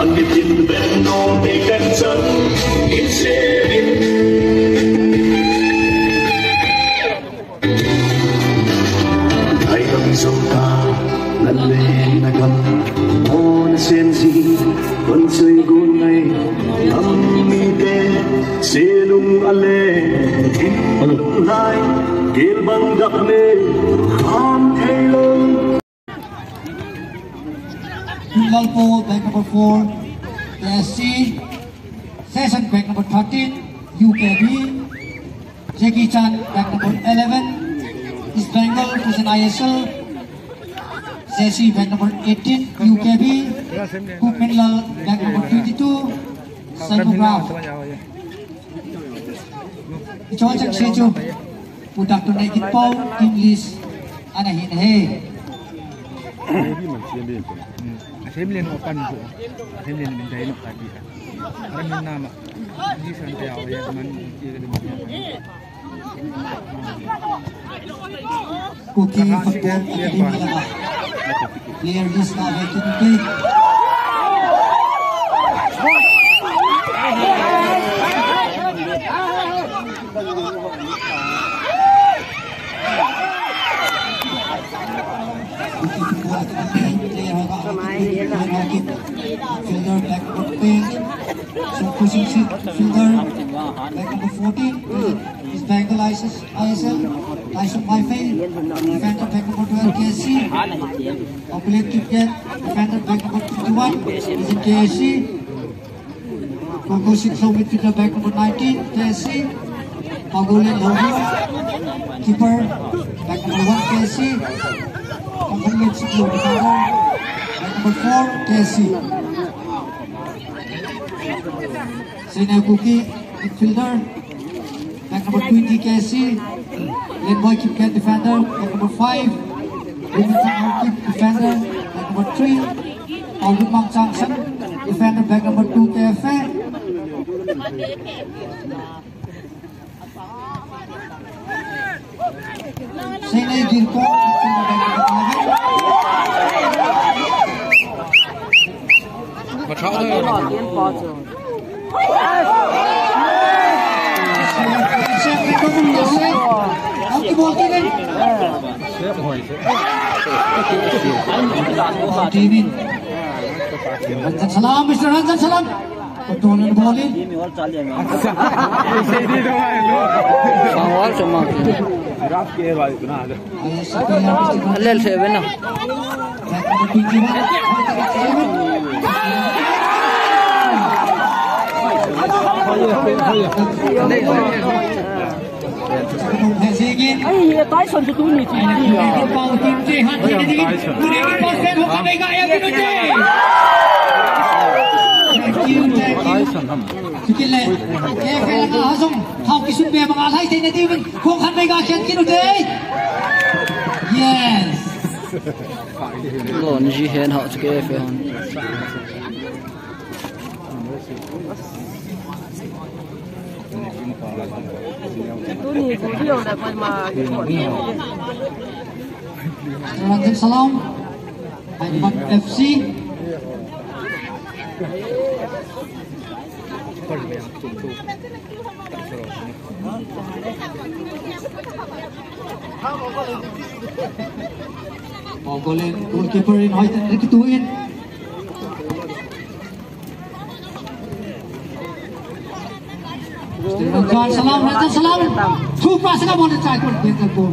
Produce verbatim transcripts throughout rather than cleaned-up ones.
Angitin beno te kan chan in se in. Ai lam zo ta, na le na gam, mo na sen si, kon sui gun nai, lam mi te, se lung ale, in lai, gel bang dak ne, kham thei lo. Kunlalpo, bag number four, K S C. Session, bag number thirteen, U K B. Jackie Chan, bag number eleven, East Bengal, Christian I S L. Jesse, bag number eighteen, U K B. Kuminlal, bag number twenty-two, Seismograph. Ichol chang se chu, Pu Doctor Neginpao, English, ana hin he. Baby man siam len. Hmm. Asem len o pan ko. Asem len min dai no ka di. Ara min nama. Di san te ao ya man ki le. Kuki Football Academy lama. Player list na ve kit uti. Kuki Football Academy player ho ka. Player ho kit. Fielder bag number ten. So pushing sheet fielder bag number fourteen. Is Bengal I S L, I S L, Tyson Maifei, defender bag number twelve, K S C, Opilet Kipgen, defender bag number twenty-one, is in K S C, Kongo Singso midfielder bag number nineteen, K S C, Pagolen Lhohua, keeper, bag number one, K S C, Kongo Singso defender, bag number four, K S C. Seineo Kuki, midfielder, bag number twenty, K S C. Lenboi Kipgen, defender, bag number five. Remington Haokip, defender, bag number three. Paulun Mangchangsan, defender, bag number two, K F A. Seineo Girkon, Ranjan Salam, Mister Ranjan Salam. Control and ball in. Sangwal sama. Lel seven na. Ai, Tyson chu tuni ti. Tyson. Thank you, thank you. Tyson ham. Chukit le, K F A langa ha jong, thao kisun be banga lhai thei na diuvin, khong khat vei ga khen kit u te. Yes. Lon ji hen ha chu K F A hon. Tuni video le koima. Ranjan Salam, Hyderabad F C. Pagolen, goalkeeper in, hoitah in kitu in. Ranjan Salam, Ranjan Salam. Through pass ka bol chai ko, ball.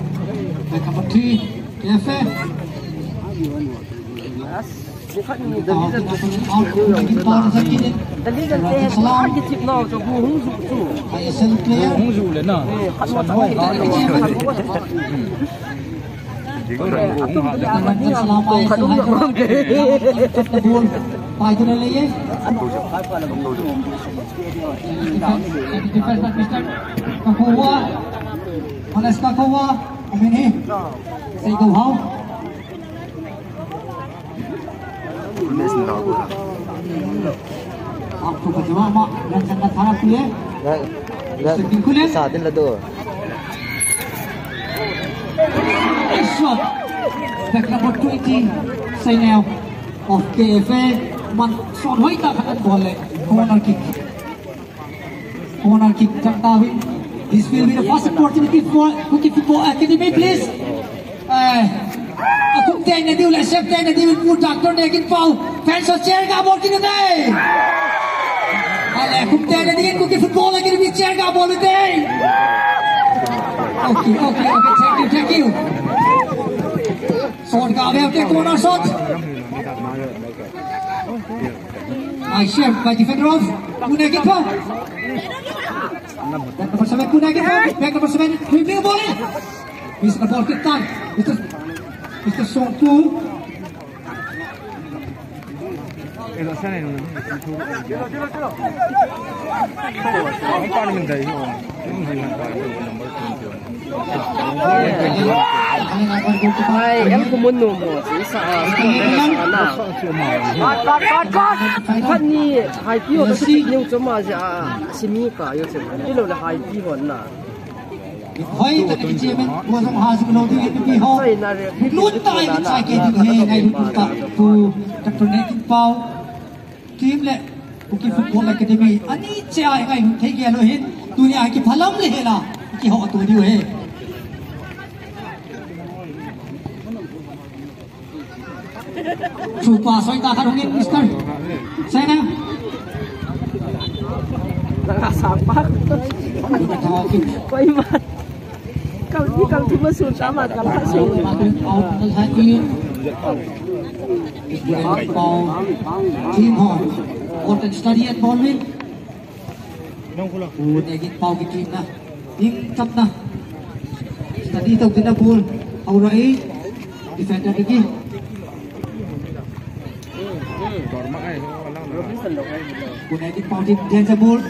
Bag number three, K F A. Out, out, out, out. Ranjan Salam. I S L player. Hung ju le na. Ranjan Salam, I S L high. Ball. Pai tu le le ye. Defense, defense, Mister Kakoa. Manes Kakoa. Amin hi. Sei go hao. Aku pertama mak dan sangat harap ye. Sa din la do. Shot. Bag number twenty, Seineo of K F A. Man, son hoitah khat an bol le. Corner kick. Corner kick, chang ta uvin. This will be the first opportunity for Kuki Football Academy, please. Eh, akum teng na diu le, sep teng na diu, Pu Doctor Neginpao. Fans ho chair ga bol kit u te. Ale, akum teng na diu, Kuki Football Academy chair ga bol u te. Okay, okay, okay. Thank you, thank you. Shot ga ve u te, corner shot. Nice save by defender of Pu Neginpao. Back number seven, Pu Neginpao. Back number seven, dribbling ball. Miss the ball, kick time. Mister, Mister Songpu. Ai, em kumun nu mo, si sa, ah, sa na. Khat ni, hai pi ho, ta si ni u choma, si, ah, si mi ka, yo se. Ilo le hai pi ho na. Hoi, ta ki chairman, ko jong ha si ko lo di, pi ho. Sai na re. Lut ta, ai, ki chai ke di, he, ngai lut ta. Tu, Doctor Neginpao. Team le Kuki Football Academy ani cheh a i ngailhun thei gel u ahin, tunia kiphalam le hela kiho to diu ahi. Chupa soi ta khat hungin, Mister Sena. Langa sapa. Koi ma. Kal ni kal thum a sun ta ma kal ha sun. Team ho. Important study and ball win. Pu Neginpao ki team na. Ing tap na. Study tau tina ball. Aura e. Defender ki. Pu Neginpao team danger ball.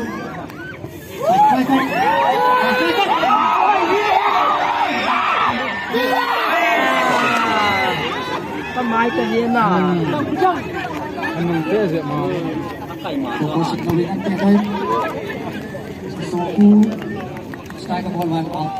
Ka mai ka lian a. Anung te je ma. Strike a ball one out.